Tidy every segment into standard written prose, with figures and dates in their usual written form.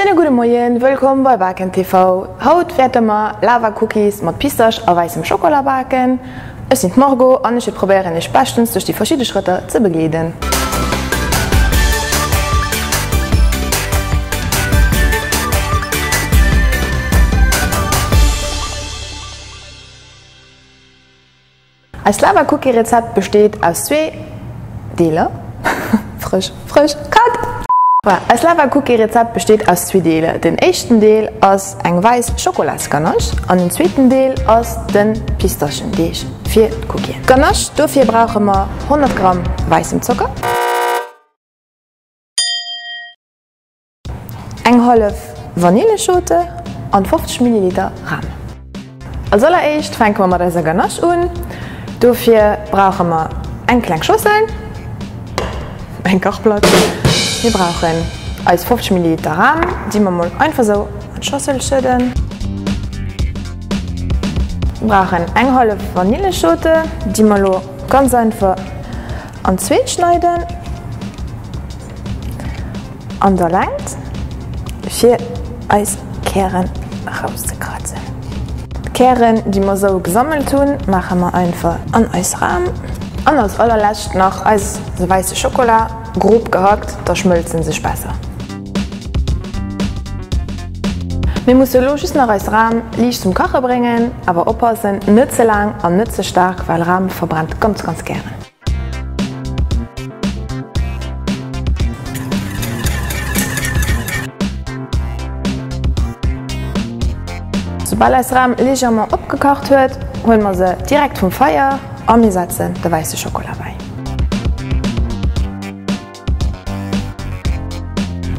Schéine gudde Moien, wëllkomm bei Baken TV. Haut wäerte mer Lava Cookies mat Pistasch a wäissem Schokola baken. Ech sinn d'Margot an ech wäert probéieren iech beschtens duerch déi verschidde Schrëtter ze begleeden. Eist Lava Cookie Rezept besteet aus zwee Deeler, frësch, frësch, cut! Voilà, eist Lava Cookie Rezept besteet aus zwee Deeler. Den éischten Deel ass eng wäiss Schokolasganache an den zweeten Deel ass de Pistaschendeeg fir d'Cookien. D'Ganache, dofir brauche mer 100 Gramm wäissem Zocker, Eng hallef Vanilleschote an 50 Milliliter Ram. Als alleréischt fänke mer mat eiser Ganache un. Dofir brauche mer eng kleng Schossel, eng Kachplack. Mir brauchen eis 50 Milliliter Ram, déi mer mol einfach sou an d'Schossel schëdden. Mir brauchen eng hallef Vanilleschote, déi mer lo ganz einfach an zweet schneiden. An der Längt fir eis Kären erauszekrazen. D'Kären déi mer sou gesammelt hunn maache mer einfach an eis Ram. An als allerlescht nach eise wäisse Schokola, grob gehackt, da schmëlzt en sech besser. Mir musse elo just nach eis Ram liicht zum Kache bréngen, awer oppassen, net ze laang an net ze staark, well Ram verbrennt ganz ganz gären. Soubal eis Ram légèrement opgekacht huet, huele mer se direkt vum Feier a mir setzen de wäisse Schokola bäi.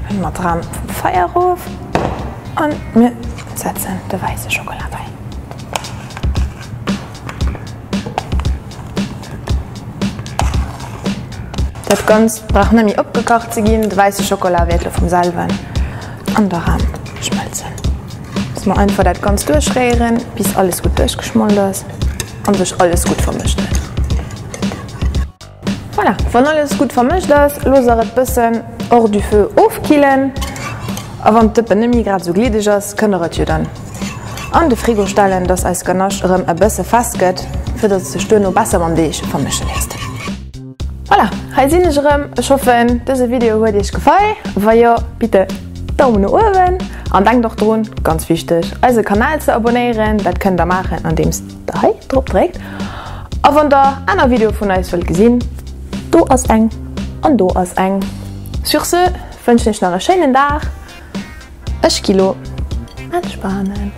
Huele mer d'Ram vum Feier erof an mir setzen de wäisse Schokola bäi. Dat Ganzt brauch net méi opgekacht ze ginn, de wäisse Schokola wäert lo vum selwen an der Ram schmëlzen. Loosse mer einfach dat Ganzt duerchréieren, bis alles gutt duerchgeschmolt ass an sech alles gutt vermëscht huet. Voilà, wann alles gutt vermëscht ass, loosst der et bëssen hors du feu ofkillen. A wann d'Dëppen net méi grad esou gliddeg ass, kënnt der et jo dann an de Frigo stellen, dass eis Ganache erëm e bësse fest gëtt, fir dass et sech duerno besser mam Deeg vermësche léisst. Voilà, hei sinn ech erëm. Ech hoffen, dëse Video huet iech gefall. Wa jo, bitte Daumen no uewen an denkt och drun, ganz wichteg, eise Kanal ze abonéieren. Dat kënnt der maachen, andeems der hei drop dréckt. A wann der aner Videoe vun eis wëllt gesinn, do ass eng an do ass eng. Sur ce wënschen ech nach e schéinen Dag. Ech gi lo entspanen.